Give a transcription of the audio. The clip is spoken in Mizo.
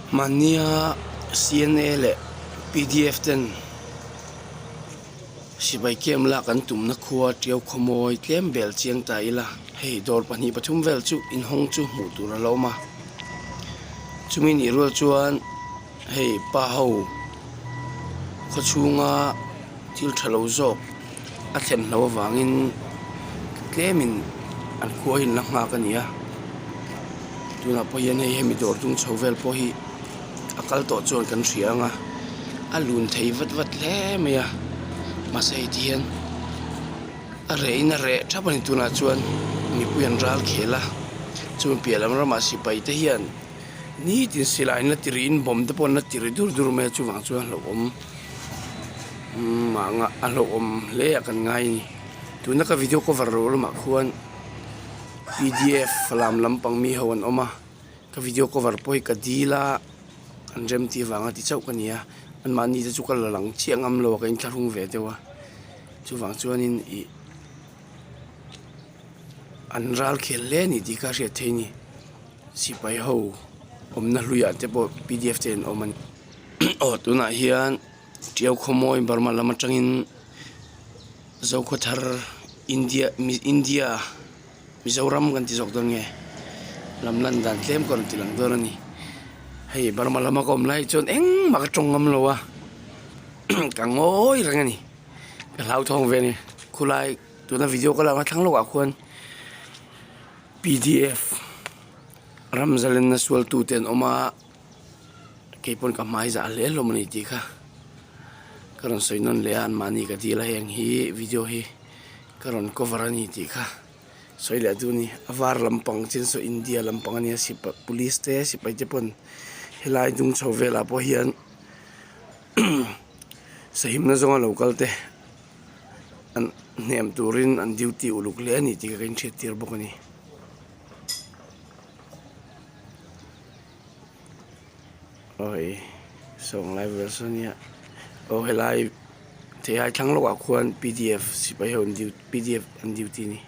Mahnia CNA leh pdf ten sipai camp lak an tumna khua Tiau Khawmawi tlem bel chiang ta ila hei dawr 2 3 vel chu inhawng chu hmuh tur a lo awm a chumi nih rual chuan hei pa ho khaw chhunga thil tha lo zawk a thlen hlo avangin tlemin an khua hi an la nghak a ni a tunah pawh hian hei hemi dawr dung chho vel pawh hi a kal tawh chuan kan hria ang a a lun thei vat vat hle mai a mahse hei ti hian a reh in a reh thap a ni tunah chuan mipui an ral khel a chumi piah lam ramah sipai te hian nitin silai an la ti rih in bomb te pawh an la ti ri dur dur mai a chuvang chuan hlauhawm mah ngah a hlauhawm hle a kan ngai a ni tuna ka video cover loh lamah khuan pdf lam lampang mi ho an awm a ka video cover pawh hi ka dil a an rem tih avanga ti chauh ka ni a anmahni te chu ka la lang chiah ngam lo a ka inthlahrung ve deuh a chuvang chuanin ih an ral khel hle a ni tih kha a hriat theih a ni sipai ho awmna hluiah te pawh pdf te an awm a ni aw tunah hian Tiau Khawmawi Burma lam atangin Zokhawthar India India Mizoram kan ti zawk dawn nge lam lan dan tlem ka rawn ti lang dawn a ni hei Burma lama ka awm lai chuan engmah ka tawng ngam lo a ka ngawi reng a ni ka hlauthawng ve a ni khulai tuna video ka lak na thlang lawkah khuan pdf ram zalenna sualtute an awm a. Keipawn ka hmai zah hle hlawm a ni tih kha ka rawn sawi nawn leh a anmahni ka dil a heng hi video hi ka rawn cover a ni tih kha sawi leh duh a ni a var lampang chin saw India lampang a nia sipai police te sipai te pawn helai dung chho velah pawh hian sahimna zawnga lo kal te an hnem turin an duty uluk hle a ni tih kha ka inhriat tir bawk a ni. Awi sawng lai vel saw nia aw helai theihai thlang lawkah khuan pdf sipai ho an duty pdf an duty a ni.